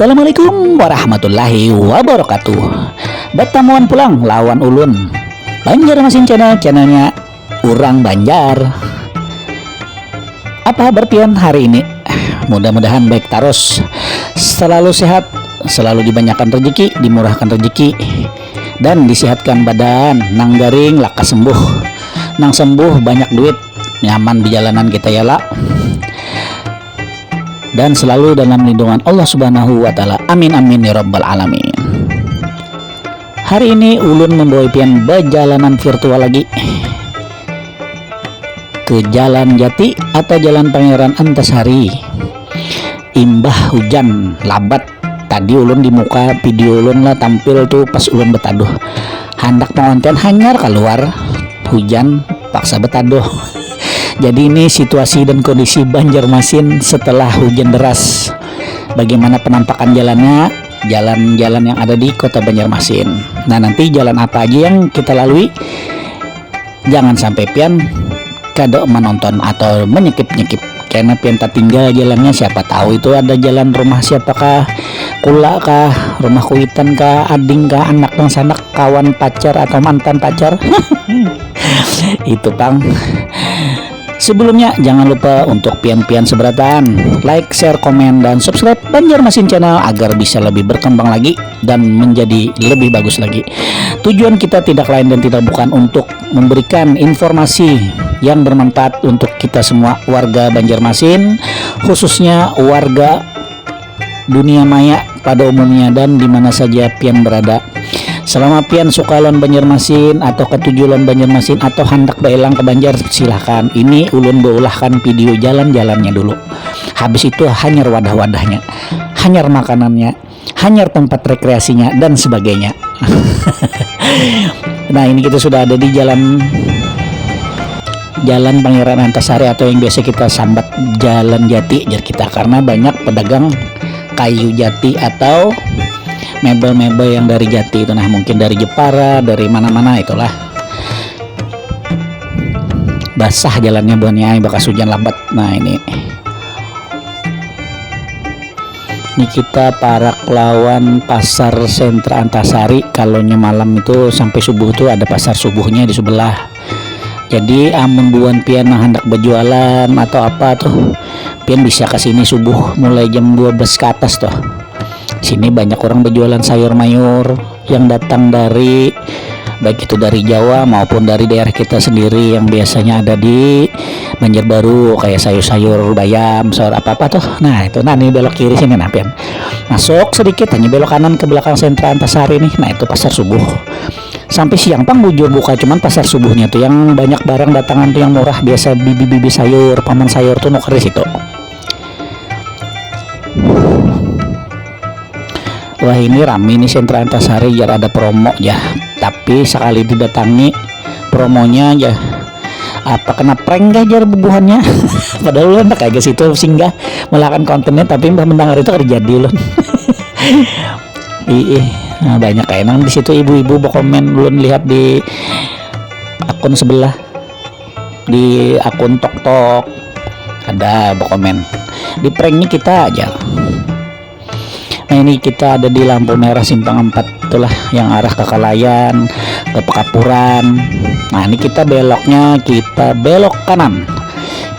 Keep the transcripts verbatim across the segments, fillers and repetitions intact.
Assalamualaikum warahmatullahi wabarakatuh. Batamuan pulang lawan ulun, Banjarmasin Channel, channelnya urang Banjar. Apa habar pian hari ini? Mudah-mudahan baik tarus, selalu sehat, selalu dibanyakan rezeki, dimurahkan rezeki, dan disehatkan badan. Nang garing lakas sembuh, nang sembuh banyak duit, nyaman di jalanan kita ya lah. Dan selalu dalam lindungan Allah Subhanahu wa Ta'ala. Amin, amin, ya Rabbal 'Alamin. Hari ini ulun membawa pian bajalanan virtual lagi ke Jalan Jati atau Jalan Pangeran Antasari. Imbah hujan labat, tadi ulun di muka video ulun lah tampil tu pas ulun betaduh. Handak mengonten hanyar keluar, hujan paksa betaduh. Jadi ini situasi dan kondisi Banjarmasin setelah hujan deras. Bagaimana penampakan jalannya, jalan-jalan yang ada di kota Banjarmasin. Nah, nanti jalan apa aja yang kita lalui, jangan sampai pian kada menonton atau menyekip-nyekip. Karena pian tertinggal jalannya, siapa tahu itu ada jalan rumah siapakah, kula kah, rumah kuitan kah, ading kah, anak dan sanak, kawan pacar atau mantan pacar. Itu pang. Sebelumnya, jangan lupa untuk pian-pian seberatan like, share, komen, dan subscribe Banjarmasin Channel agar bisa lebih berkembang lagi dan menjadi lebih bagus lagi. Tujuan kita tidak lain dan tidak bukan untuk memberikan informasi yang bermanfaat untuk kita semua warga Banjarmasin, khususnya warga dunia maya pada umumnya dan di mana saja pian berada. Selama pian suka lawan Banjarmasin atau ketuju lawan Banjarmasin atau handak bailang ke Banjar, silahkan. Ini ulun beulahkan video jalan-jalannya dulu. Habis itu hanyar wadah-wadahnya, hanyar makanannya, hanyar tempat rekreasinya dan sebagainya. Nah, ini kita sudah ada di jalan Jalan Pangeran Antasari atau yang biasa kita sambat Jalan Jati, jar kita, karena banyak pedagang kayu jati atau mebel-mebel yang dari jati itu. Nah, mungkin dari Jepara, dari mana-mana itulah. Basah jalannya buhannya, ay, bekas hujan labat. Nah, ini. Ini kita parak lawan pasar sentra Antasari. Kalau malam itu sampai subuh tuh ada pasar subuhnya di sebelah. Jadi amun buan pian nang handak berjualan atau apa tuh, pian bisa ke sini subuh mulai jam dua belas ke atas tuh. Sini banyak orang berjualan sayur mayur yang datang dari, baik itu dari Jawa maupun dari daerah kita sendiri yang biasanya ada di Banjarbaru, kayak sayur-sayur bayam, sayur apa-apa tuh. Nah, itu, nah, ini belok kiri sini, nah, pian masuk sedikit, hanya belok kanan ke belakang sentra Antasari nih. Nah, itu pasar subuh. Sampai siang pang bujur buka, cuman pasar subuhnya tuh yang banyak barang datangan tuh, yang murah, biasa bibi-bibi sayur, paman sayur tuh nuker di situ. Wah, ini rame nih sentra Antasari, jar ada promo ya. Tapi sekali didatangi promonya aja, apa kena prank kah, jar bubuhannya. Padahal ulun handak kagak situ singgah melakukan kontennya, tapi mbah mendengar itu kada jadi ulun. Ih, nah, banyak kayak nang di situ ibu-ibu berkomen, ulun lihat di akun sebelah, di akun TokTok ada berkomen, di pranknya kita aja. Nah, ini kita ada di lampu merah simpang empat itulah, yang arah ke Kalayan, ke Pekapuran. Nah, ini kita beloknya, kita belok kanan,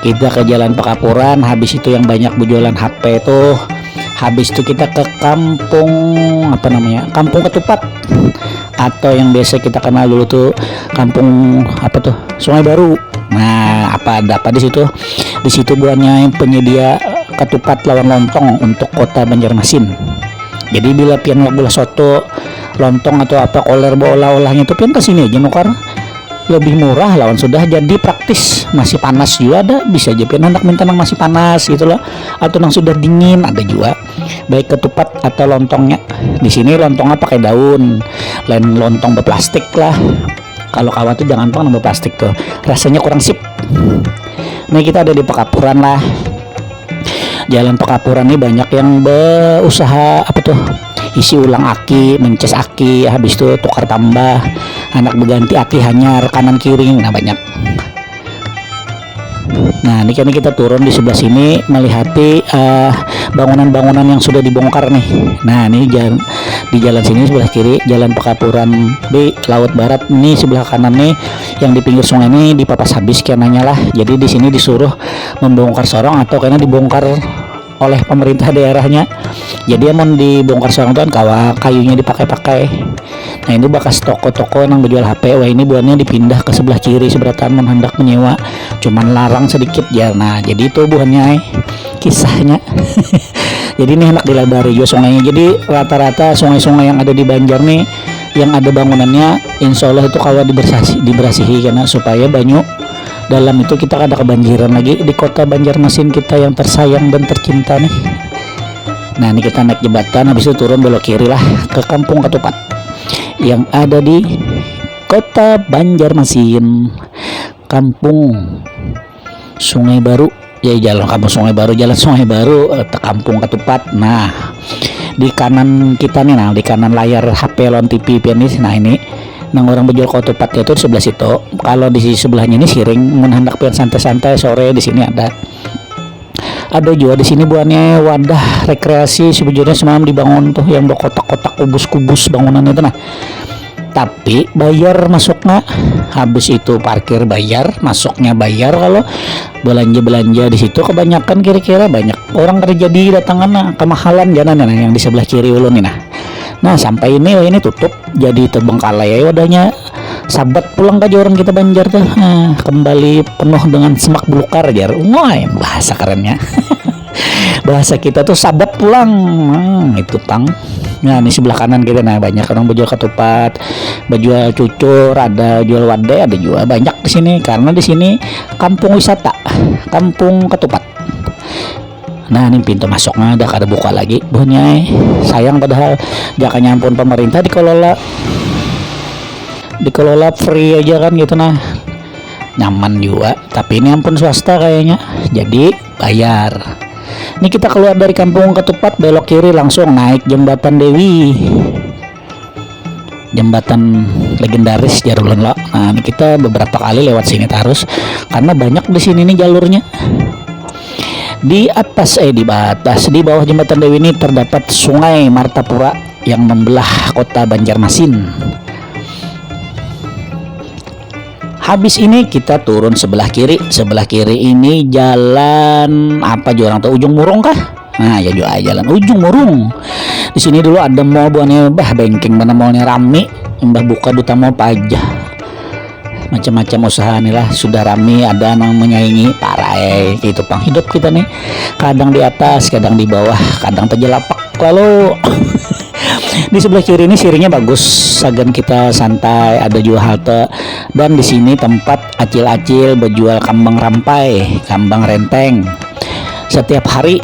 kita ke jalan Pekapuran. Habis itu yang banyak berjualan H P tuh. Habis itu kita ke kampung, apa namanya, Kampung Ketupat, atau yang biasa kita kenal dulu tuh Kampung apa tuh, Sungai Baru. Nah, apa ada apa di situ? Di situ buahnya yang penyedia ketupat lawan lontong untuk kota Banjarmasin. Jadi bila pian mau gula soto, lontong atau apa koler beolah-olahnya itu, pian ke sini aja nukar. Lebih murah lawan sudah jadi praktis, masih panas juga ada, bisa aja pian hendak minta nang masih panas gitu loh, atau nang sudah dingin ada juga, baik ketupat atau lontongnya. Di sini lontongnya pakai daun, lain lontong berplastik lah. Kalau kawa tuh jangan pang nambah plastik tuh, rasanya kurang sip. Nah, kita ada di Pekapuran lah. Jalan Pekapuran nih banyak yang berusaha apa tuh, isi ulang aki, mencas aki, habis itu tukar tambah, anak berganti aki hanyar kanan kiri, nah banyak. Nah, ini kan kita turun di sebelah sini melihati uh, bangunan-bangunan yang sudah dibongkar nih. Nah, ini jalan, di jalan sini sebelah kiri jalan Pekapuran B laut barat. Ini sebelah kanan nih yang di pinggir sungai ini dipapas habis kenanya lah. Jadi di sini disuruh membongkar sorong atau kena dibongkar oleh pemerintah daerahnya. Jadi amun dibongkar sorong tuh kan kawa kayunya dipakai-pakai. Nah, ini bakas toko-toko nang menjual H P. Wah, ini buannya dipindah ke sebelah kiri seberataan mun hendak menyewa. Cuman larang sedikit ya. Nah, jadi itu buhannya eh, kisahnya. Jadi ini hendak dilabari juga sungainya. Jadi rata-rata sungai-sungai yang ada di Banjar nih yang ada bangunannya insya Allah itu kawa dibersihi, dibersihi karena supaya banyu dalam itu kita kada kebanjiran lagi di kota Banjarmasin kita yang tersayang dan tercinta nih. Nah, ini kita naik jembatan, habis itu turun belok kiri lah ke Kampung Ketupat yang ada di kota Banjarmasin, Kampung Sungai Baru. Ya, jalan Kampung Sungai Baru, jalan Sungai Baru, eh, Kampung Ketupat. Nah, di kanan kita nih, nah, di kanan layar H P lawan T V pian nih, nah, ini nang orang menjual ketupat itu di sebelah situ. Kalau di sebelahnya ini siring, mun hendak pian santai-santai sore di sini ada. Ada juga di sini buahnya wadah rekreasi, sebujurnya semalam dibangun tuh yang berkotak-kotak kubus-kubus bangunan itu nah. Tapi bayar masuknya, habis itu parkir bayar, masuknya bayar. Kalau belanja-belanja di situ kebanyakan kira-kira banyak orang kerja di datangan nah, kemahalan jalan nah, yang di sebelah kiri ulun ini nah. Nah, sampai ini ini tutup jadi terbengkalai wadahnya. Sabat pulang ke orang kita Banjar tuh nah, kembali penuh dengan semak belukar jar. Wah, bahasa kerennya. Bahasa kita tuh sabat pulang hmm, itu pang. Nah, ini sebelah kanan kita nah banyak orang berjual ketupat, berjual cucur, ada jual wadai, ada juga banyak di sini karena di sini kampung wisata, kampung ketupat. Nah, ini pintu masuknya udah kada buka lagi buhnya eh. Sayang padahal jakanya ampun pemerintah dikelola dikelola free aja kan gitu nah. Nyaman juga, tapi ini ampun swasta kayaknya. Jadi bayar. Ini kita keluar dari kampung Ketupat belok kiri langsung naik jembatan Dewi. Jembatan legendaris jar ulun lo. Nah, ini kita beberapa kali lewat sini terus karena banyak di sini nih jalurnya. Di atas eh di batas di bawah jembatan Dewi ini terdapat Sungai Martapura yang membelah kota Banjarmasin. Habis ini kita turun sebelah kiri. Sebelah kiri ini jalan apa juga orang tahu, Ujung Murung kah? Nah, ya juga jalan Ujung Murung. Di sini dulu ada mall buahnya, bah bengking mana mallnya rame. Mbah buka duta mall apa aja. Macam-macam usaha nih lah sudah rame, ada nang menyaingi parai gitu pang hidup kita nih. Kadang di atas, kadang di bawah, kadang terjelapak. Lalu di sebelah kiri ini siringnya bagus, sagan kita santai, ada juga halte. Dan di sini tempat acil-acil berjual kambang rampai, kambang renteng. Setiap hari,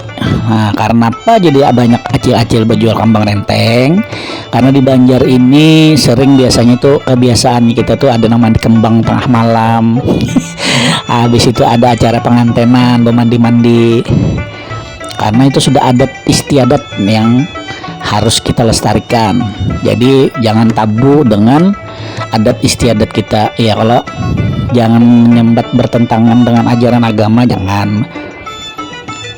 nah, karena apa jadi banyak acil-acil berjual kambang renteng? Karena di Banjar ini sering biasanya tuh kebiasaan kita tuh ada nang mandi kembang tengah malam. Habis itu ada acara pengantenan, bermandi-mandi. Karena itu sudah adat istiadat yang harus kita lestarikan. Jadi jangan tabu dengan adat istiadat kita. Ya kalau jangan menyambat bertentangan dengan ajaran agama, jangan.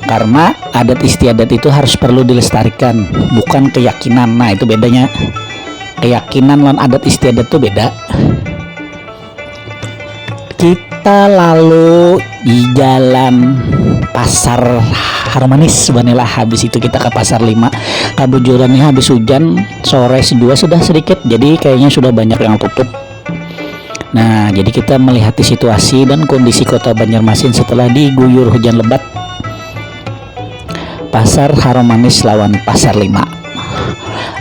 Karena adat istiadat itu harus perlu dilestarikan, bukan keyakinan. Nah, itu bedanya. Keyakinan lawan adat istiadat tuh beda. Kita lalu di jalan Pasar Harum Manis, banilah habis itu kita ke Pasar Lima. Kabujuran nih habis hujan, sore dua sudah sedikit, jadi kayaknya sudah banyak yang tutup. Nah, jadi kita melihati situasi dan kondisi kota Banjarmasin setelah diguyur hujan lebat. Pasar Harum Manis lawan Pasar Lima.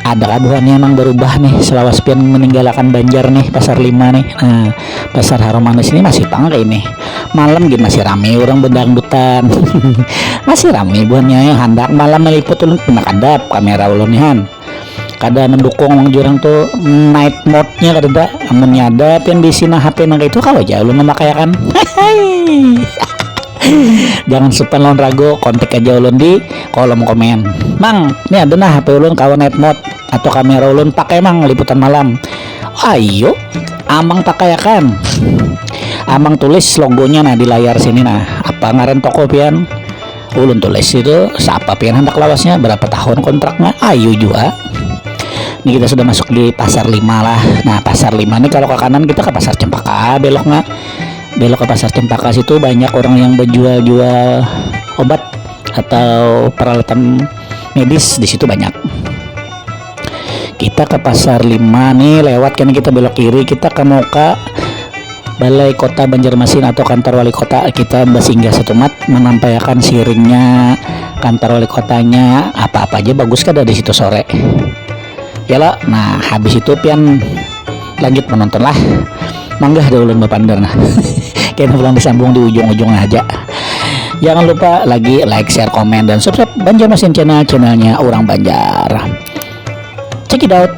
Ada kabuhannya nang berubah nih selawas pian meninggalkan Banjar nih Pasar Lima nih. Nah, Pasar Harum Manis ini masih pang kayak ini. Malam gin masih rame orang bedangdutan. Masih rame buhannya yang handak malam meliput ulun pernah kadap kamera ulun nih han. Kada mendukung wong jurang tuh night mode-nya kada ada. Amun nyada pian bisi nah H P nang itu kawa aja ulun memakaiakan. Jangan supan lawan ragu, kontak aja ulun di kolom komen. Mang, ini ada nah H P ulun kawa night mode atau kamera ulun pakai mang liputan malam. Ayo, amang pakaiakan. Amang tulis logonya nah di layar sini nah. Apa ngaran toko pian? Ulun tulis itu, siapa pian handak lawasnya, berapa tahun kontraknya, ayu jua. Ini kita sudah masuk di pasar lima lah. Nah, pasar lima nih kalau ke kanan kita ke pasar Cempaka beloknya. Belok ke pasar Cempaka situ banyak orang yang berjual-jual obat atau peralatan medis di situ banyak. Kita ke pasar lima nih, lewat kan kita belok kiri, kita ke muka Balai Kota Banjarmasin atau kantor wali kota, kita bersinggah setumat menampaikan siringnya kantor wali kotanya, apa-apa aja bagus kada di situ sore. Ya lah, nah habis itu pian lanjut menonton lah. Manggah deh ulun bapander nah. Kena pulang disambung di ujung-ujung aja. Jangan lupa lagi like, share, komen, dan subscribe Banjarmasin Channel, channelnya orang Banjar. Check it out.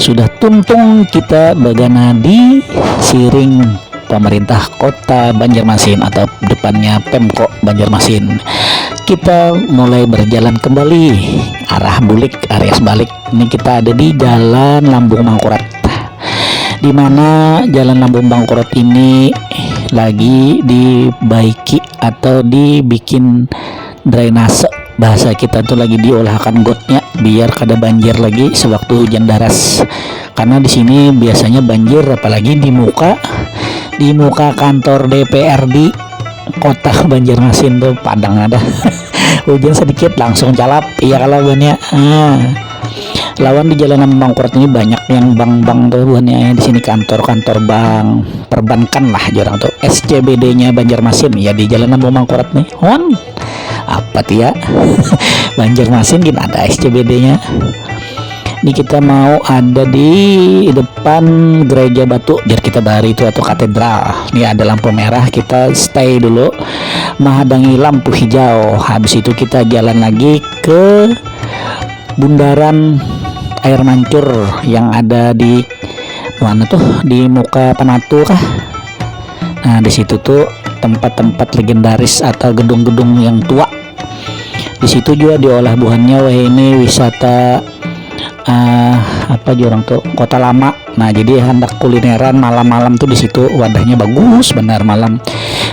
Sudah tuntung kita bagana di siring pemerintah kota Banjarmasin atau depannya Pemko Banjarmasin. Kita mulai berjalan kembali arah bulik, arah balik. Ini kita ada di Jalan Lambung Mangkurat. Di mana Jalan Lambung Mangkurat ini lagi dibaiki atau dibikin drainase, bahasa kita tuh lagi diolahakan gotnya biar kada banjir lagi sewaktu hujan daras, karena di sini biasanya banjir apalagi di muka di muka kantor D P R D kota Banjarmasin tuh padang ada hujan sedikit langsung calap, iya kalau banyak ah. Lawan di Jalan Lambung Mangkurat ini banyak yang bank-bank tuh buhannya, di sini kantor-kantor bank perbankan lah jarang tuh. S C B D-nya Banjarmasin ya di Jalan Lambung Mangkurat nih. Hon, apa tia? Banjarmasin gin ada S C B D-nya. Ini kita mau ada di depan gereja batu, jar kita bahari itu, atau katedral. Ini ada lampu merah, kita stay dulu, mahadangi lampu hijau. Habis itu kita jalan lagi ke bundaran air mancur yang ada di mana tuh, di muka Penatu kah? Nah, di situ tuh tempat-tempat legendaris atau gedung-gedung yang tua. Di situ juga diolah buhannya wahini wisata, eh, apa jurang tuh, Kota Lama. Nah, jadi handak kulineran malam-malam tuh di situ, wadahnya bagus benar malam.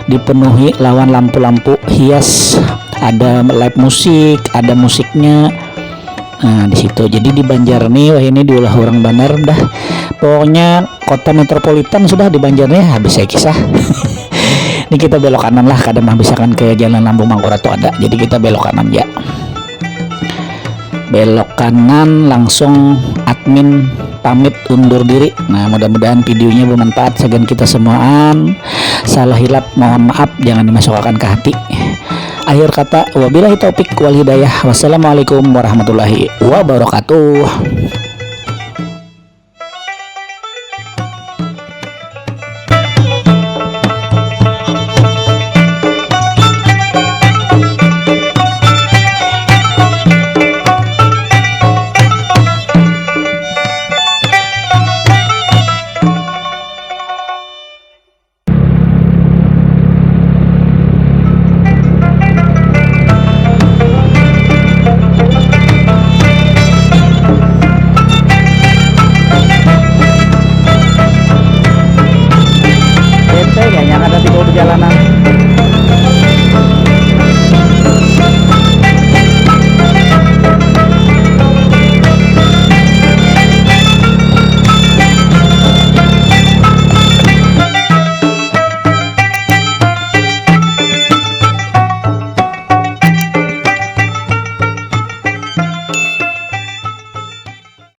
Dipenuhi lawan lampu-lampu hias, ada live musik, ada musiknya. Nah, di situ. Jadi di Banjar nih, wah, ini diulah orang banar dah. Pokoknya kota metropolitan sudah di Banjar nih, habis saya kisah. Ini kita belok kanan lah, kada mah misalkan ke Jalan Lambung Mangkurat tuh ada. Jadi kita belok kanan ya. Belok kanan langsung admin pamit undur diri. Nah, mudah-mudahan videonya bermanfaat sagan kita semuaan. Salah hilap mohon maaf, jangan dimasukakan ke hati. Akhir kata, wabillahi taufik wal hidayah. Wassalamualaikum warahmatullahi wabarakatuh. Bete kayaknya kada tiba perjalanan.